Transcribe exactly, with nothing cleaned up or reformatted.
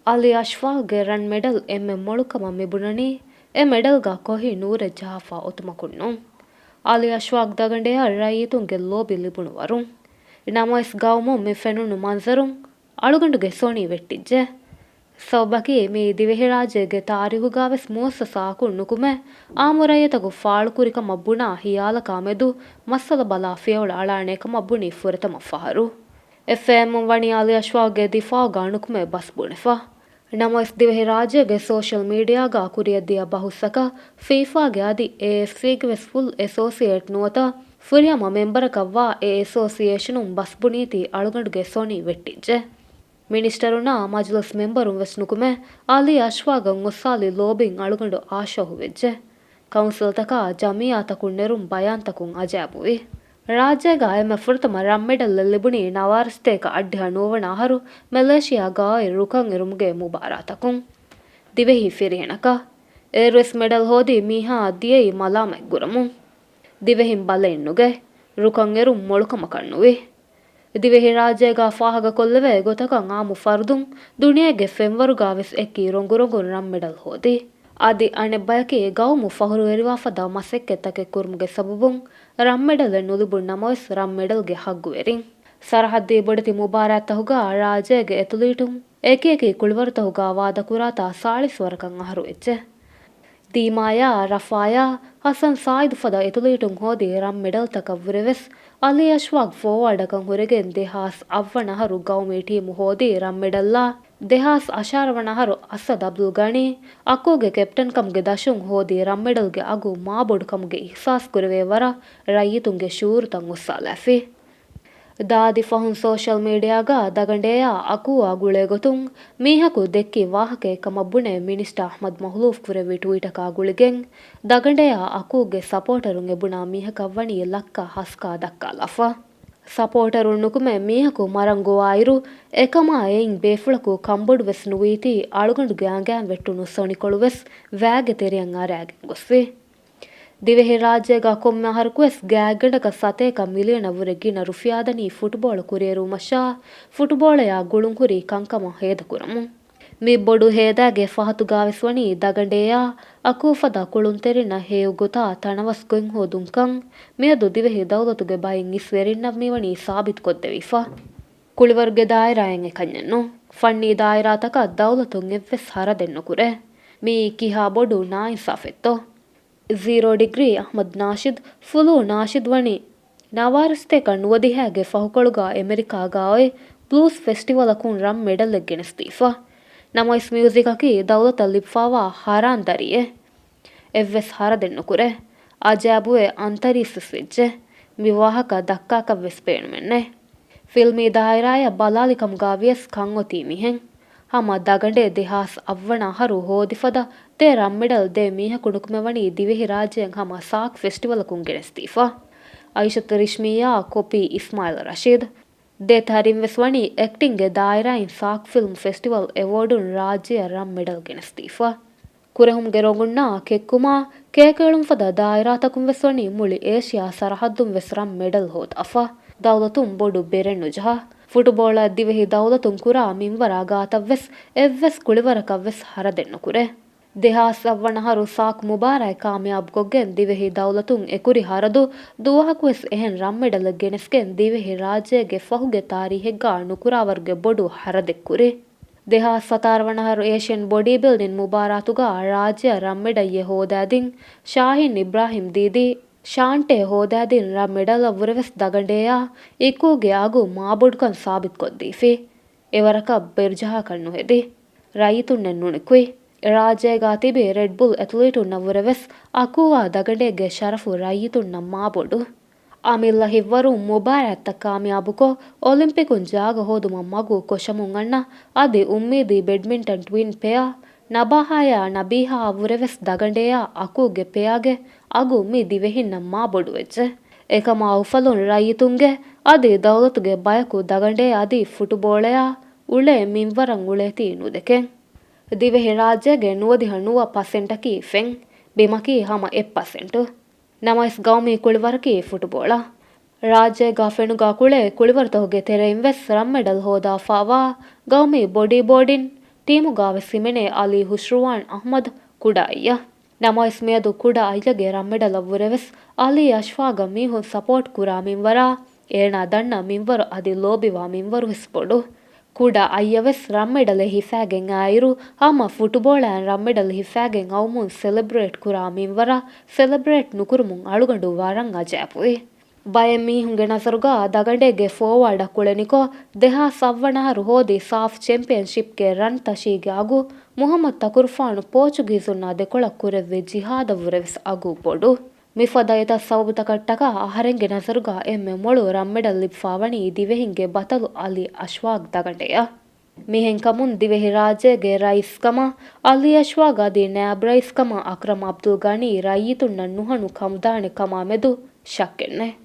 އަލީ އަޝްފާގްގެ ރަން މެޑަލް އެންމެ މޮޅުކަމަށް މިބުނަނީ، އެ މެޑަލްގަ ކޮހި ނޫރެއް ޖަހާފަ އޮތުމަކުން ނޫން. އަލީ އަޝްފާގް ދަގަނޑެއަށް ރައްޔިތުންގެ ލޯބި ލިބުނު ވަރުން. ނަމަވެސް ގައުމުން މި ފެނުނު މަންޒަރުން އަޅުގަނޑުގެ ސޮނީ ވެއްޓިއްޖެ. ސަބަބަކީ މީ ދިވެހިރާއްޖޭގެ ތާރީހުގަވެސް މުއައްސަސާއަކުން ނުކުމެ، އާއްމު ރައްޔިތަކު ފާޅުކުރިކަމަށް ބުނާ ހިޔާލަކާ މެދު މައްސަލަ ބަލާ ފިޔަވަޅު އަޅާނޭ ކަމަށް ބުނީ ފުރަތަމަ ފަހަރު. އެ ފެންމުން ވަނީ އަލީ އަޝްފާގްގެ ދިފާއުގަ ނުކުމެ ބަސް ބުނެފަ. ނަމަވެސް ދިވެހިރާއްޖޭގެ ސޯޝަލް މީޑިއާގަ ކުރިއަށްދިޔަ ބަހުސްއަކަށް ފީފާގެ އަދި އޭއެފްސީގެ ވެސް ފުލް އެސޯސިއޭޓް ނުވަތަ ފުރިހަމަ މެމްބަރަކަށްވާ އެ އެސޯސިއޭޝަނުން ބަސް ބުނީތީ އަޅުގަނޑުގެ ސޮނީ ވެއްޓިއްޖެ. މިނިސްޓަރުންނާ މަޖިލިސް މެމްބަރުން ވެސް ނުކުމެ، އަލީ އަޝްފާގަށް އޮއްސާލި ލޯބިން އަޅުގަނޑު އާޝޯހު ވެއްޖެ. ކައުންސިލްތަކާ ޖަމިއްޔާތަކުން ނެރުން ބަޔާންތަކުން އަޖައިބުވި. ރާއްޖޭގަ އެންމެ ފުރަތަމަ ރަން މެޑަލްއެއް ލިބުނީ ނަވާރަ ސަތޭކަ އަށްޑިހަ ނުވަވަނަ އަހަރު މެލޭޝިޔާގައި ރުކަން އެރުމުގެ މުބާރާތަކުން. ދިވެހި ފިރިހެނަކަށް އޭރުވެސް މެޑަލް ހޯދީ މީހާ ދިޔައީ މަލާމަތް ގުރަމުން. ދިވެހިން ބަލައެއް ނުގެ، ރުކަން އެރުން މޮޅުކަމަކަށް ނުވި. ދިވެހިރާއްޖޭގަ ފާހަގަކޮށްލެވޭ ގޮތަކަށް އާއްމު ފަރުދުން ދުނިޔޭގެ ފެންވަރުގަ ވެސް އެކީ ރޮނގުރޮނގުން ރަން މެޑަލް ހޯދީ. އަދި އަނެއްބަޔަކީ ގައުމު ފަހުރުވެރިވާފަދަ މަސައްކަތްތަކެއް ކުރުމުގެ ސަބަބުން ރަން މެޑަލެއް ނުލިބުން ނަމަވެސް ރަން މެޑަލްގެ ހައްގުވެރިން. ސަރަހައްދީ ބޮޑެތި މުބާރާތްތަކުގަ ރާއްޖޭގެ އެތުލީޓުން އެކިއެކި ކުޅިވަރުތަކުގަ ވާދަކުރާތާ ސާޅީސް ވަރަކަށް އަހަރު ވެއްޖެ. ދީމާޔާ، ރަފާޔާ، ހަސަން ސާއިދު ފަދަ އެތުލީޓުން ހޯދި ރަން މެޑަލްތަކަށްވުރެވެސް، އަލީ އަޝްފާގް ފޯވާޑަކަށް ހުރެގެން ދެހާސް އަށްވަނަ އަހަރު ގައުމީ ޓީމު ހޯދި ރަން މެޑަލްއާ، ދެހާސް އަށާރަ ވަނަ އަހަރު އަސަދް އަބްދުލް ގަނީ އަކޫގެ ކެޕްޓަންކަމުގެ ދަށުން ހޯދި ރަން މެޑަލްގެ އަގު މާބޮޑުކަމުގެ އިހްސާސް ކުރެވޭ ވަރަށް ރައްޔިތުންގެ ޝުއޫރުތައް އޮއްސާލާފި. ދާދި ފަހުން ސޯޝަލް މީޑިއާގަ ދަގަނޑޭއާ އަކޫއާ ގުޅޭގޮތުން މީހަކު ދެއްކި ވާހަކައެއް ކަމަށް ބުނެ މިނިސްޓާ އަޙްމަދު މަހުލޫފް ކުރެއްވި ޓްވީޓަކާ ގުޅިގެން، ދަގަނޑޭއާ އަކޫގެ ސަޕޯޓަރުން އެބުނާ މީހަކަށް ވަނީ ލައްކަ ހަސްކާ ދައްކާލާފަ. ސަޕޯޓަރުން ނުކުމެ މީހަކު މަރަން ގޮވާއިރު، އެކަމާ އެއިން ބޭފުޅަކު ކަންބޮޑުވެސް ނުވީތީ އަޅުގަނޑުގެ އަނގައިން ވެއްޓުނު ސޮނިކޮޅުވެސް ވައިގެ ތެރެއަށް އަރައިގެން ގޮސްފި. ދިވެހިރާއްޖޭގަ ކޮންމެ އަހަރަކުވެސް ގާތްގަނޑަކަށް ސަތޭކަ މިލިއަނަށްވުރެ ގިނަ ރުފިޔާދަނީ ފުޓުބޯޅަ ކުރިއެރުވުމަށާ، ފުޓުބޯޅަޔާ ގުޅުންހުރި ކަންކަމަށް ހޭދަކުރަމުން. މި ބޮޑު ހޭދާގެ ފަހަތުގަވެސް ވަނީ ދަގަނޑޭއާ އަކޫފަދަ ކުޅުންތެރިންނަށް ހެޔޮގޮތާ ތަނަވަސް ގޮތް ހޯދުންކަން މިއަދު ދިވެހި ދައުލަތުގެ ބައެއް އިސްވެރިންނަށް މިވަނީ ސާބިތުކޮށްދެވިފަ. ކުޅިވަރުގެ ދާއިރާއިން އެކަންޏެއްނު، ފަންނީ ދާއިރާތަކަށް ދައުލަތުން އެއްވެސް ހަރަދެއްނުކުރޭ. މިއީ ކިހާ ބޮޑު ނާއިންސާފެއްތޯ؟ ޒީރޯ ޑިގްރީ އަޙްމަދު ނާޝިދު، ފުލޫ ނާޝިދު ވަނީ ނަވާރަ ސަތޭކަ ނުވަދިހައިގެ ފަހުކޮޅުގަ އެމެރިކާގައި ބްލޫޒް ފެސްޓިވަލަކުން ރަން މެޑަލެއް ގެނެސްދީފަ. ނަމަވެސް މިއުޒިކަކީ ދައުލަތަށް ލިބިފައިވާ ހަރާން ދަރިއެއް. އެއްވެސް ހަރަދެއްނުކުރޭ. އަޖައިބުވެ އަންތަރީސްވެސް ވެއްޖެ. މި ވާހަކަ ދައްކާކަށްވެސް ބޭނުމެއްނެތް. ފިލްމީ ދާއިރާއަށް ބަލާލިކަމުގަ ވިޔަސް ކަންއޮތީ މިހެން. ހަމަ ދަގަނޑޭ ދެހާސް އަށްވަނަ އަހަރު ހޯދިފަދަ ދެ ރަންމެޑަލް ދޭ މީހަކު ނުކުމެވަނީ ދިވެހިރާއްޖެއިން ހަމަ ސާކް ފެސްޓިވަލަކުން ގެނެސްދީފަ. އައިޝަތު ރިޝްމިއްޔާ ކޮޕީ އިސްމާއިލް ރަޝީދު. ދެ ތަރިންވެސް ވަނީ އެކްޓިންގެ ދާއިރާއިން ސާކް ފިލްމް ފެސްޓިވަލް އެވޯޑުން ރާއްޖެއަށް ރަން މެޑަލް ގެނެސްދީފަ. ކުރެހުމުގެ ރޮނގުންނާ ކެއްކުމާ ކޭކޭޅުންފަދަ ދާއިރާތަކުން ވެސް ވަނީ މުޅި އޭޝިޔާ ސަރަހައްދުން ވެސް ރަން މެޑަލް ހޯދާފަ. ދައުލަތުން ބޮޑު ބެރެއް ނުޖަހާ. ފުޓުބޯޅަ ދިވެހި ދައުލަތުން ކުރާ މިންވަރާ ގާތަށް ވެސް އެއްވެސް ކުޅިވަރަކަށް ވެސް ހަރަދެއް ނުކުރޭ. ދެހާސް އަށްވަނަ އަހަރު ސާކް މުބާރާތް ކާމިޔާބުކޮށްގެން ދިވެހި ދައުލަތުން އެކުރި ހަރަދު ދުވަހަކުވެސް އެހެން ރަން މެޑަލެއް ގެނެސްގެން ދިވެހި ރާއްޖޭގެ ފަހުގެ ތާރީހެއްގަ ނުކުރާވަރުގެ ބޮޑު ހަރަދެއް ކުރި. ދެހާސް ސަތާރަ ވަނަ އަހަރު އޭޝިއަން ބޮޑީ ބިލްޑިން މުބާރާތުގަ ރާއްޖެއަށް ރަން މެޑަލްއެއް ހޯދާދިން ޝާހީން އިބްރާހިމް ދީދީ، ޝާންޓޭ ހޯދާދިން ރަން މެޑަލަށްވުރެވެސް ދަގަނޑޭއާ އިކޫގެ އަގު މާބޮޑުކަން ސާބިތުކޮށްދީފި. އެވަރަކަށް ބޭރުޖަހާކަށް ނުހެދި. ރައްޔިތުންނެއް ނުނިކުތް. ރާއްޖޭގަ ތިބި ރެޑްބުލް އެތުލީޓުންނަށްވުރެވެސް އަކޫއާ ދަގަނޑޭގެ ޝަރަފު ރައްޔިތުންނަށް މާބޮޑު. އަމިއްލަ ހިތްވަރުން މުބާރާތްތައް ކާމިޔާބުކޮށް، އޮލިމްޕިކުން ޖާގަ ހޯދުމަށް މަގު ކޮށަމުން އަންނަ އަދި އުއްމީދީ ބެޑްމިންޓަން ޓްވިން ޕެއާ ނަބާހާޔާ ނަބީހާއަށްވުރެވެސް ދަގަނޑޭއާ އަކޫގެ ޕެއާގެ އަގު މި ދިވެހިންނަށް މާބޮޑުވެއްޖެ. އެކަމާ އުފަލުން ރައްޔިތުންގެ އަދި ދައުލަތުގެ ބަޔަކު ދަގަނޑޭ އަދި ފުޓުބޯޅަޔާ އުޅޭ މިންވަރަށް އުޅޭތީ ނުދެކެން. ދިވެހިރާއްޖޭގެ ނުވަދިހަ ނުވަ ޕަސެންޓަކީ ފެން، ބިމަކީ ހަމަ އެއް ޕަސެންޓު. ނަމަވެސް ގައުމީ ކުޅިވަރަކީ ފުޓުބޯޅަ. ރާއްޖޭގަ ފެނުގާ ކުޅޭ ކުޅިވަރުތަކުގެ ތެރެއިން ވެސް ރަންމެޑަލް ހޯދާފާވާ ގައުމީ ބޮޑީ ބޯޑިން، ޓީމުގާވެސް ހިމެނޭ އަލީ ހުޝްރުވާން އަޙްމަދު ކުޑަ އައްޔަށް. ނަމަވެސް މިއަދު ކުޑަ އައްޔަގެ ރަންމެޑަލަށްވުރެވެސް އަލީ އަޝްފާގަށް މީހުން ސަޕޯޓް ކުރާ މިންވަރާ، އޭނާ ދަންނަ މިންވަރު އަދި ލޯބިވާ މިންވަރު ވެސް ބޮޑު. ކުޑަ އައްޔަވެސް ރަންމެޑަލެއް ހިފާގެން އާއިރު، ހަމަ ފުޓުބޯޅައިން ރަންމެޑަލް ހިފާގެން އައުމުން ސެލެބްރޭޓް ކުރާ މިންވަރާ، ސެލެބްރޭޓް ނުކުރުމުން އަޅުގަނޑު ވަރަށް އަޖައިބުވި. ބައެއް މީހުންގެ ނަޒަރުގަ ދަގަނޑޭގެ ފޯވާޑަށް ކުޅެނިކޮށް، ދެހާސް އަށް ވަނަ އަހަރު ހޯދި ސާފް ޗެމްޕިއަންޝިޕްގެ ރަންތަށީގެ އަގު، މުހައްމަދު ތަކުރުފާނު ޕޯޗުގީޒުންނާ ދެކޮޅަށް ކުރެއްވި ޖިހާދަށްވުރެވެސް އަގު ބޮޑު. މިފަދަ އެތައް ސަބަބުތަކަށްޓަކާ އަހަރެންގެ ނަޒަރުގަ އެންމެ މޮޅު ރަންމެޑަލް ލިބިފާވަނީ ދިވެހިންގެ ބަތަލު އަލީ އަޝްވާގް ދަގަނޑެއަށް. މިހެންކަމުން ދިވެހިރާއްޖޭގެ ރައީސްކަމަށް އަލީ އަޝްވާގް އަދި ނާއިބް ރައީސްކަމަށް އަކްރަމް އަބްދުލް ޣަނީ ރައްޔިތުންނަށް ނުހަނު ކަމުދާނެ ކަމާމެދު ޝައްކެއްނެތް.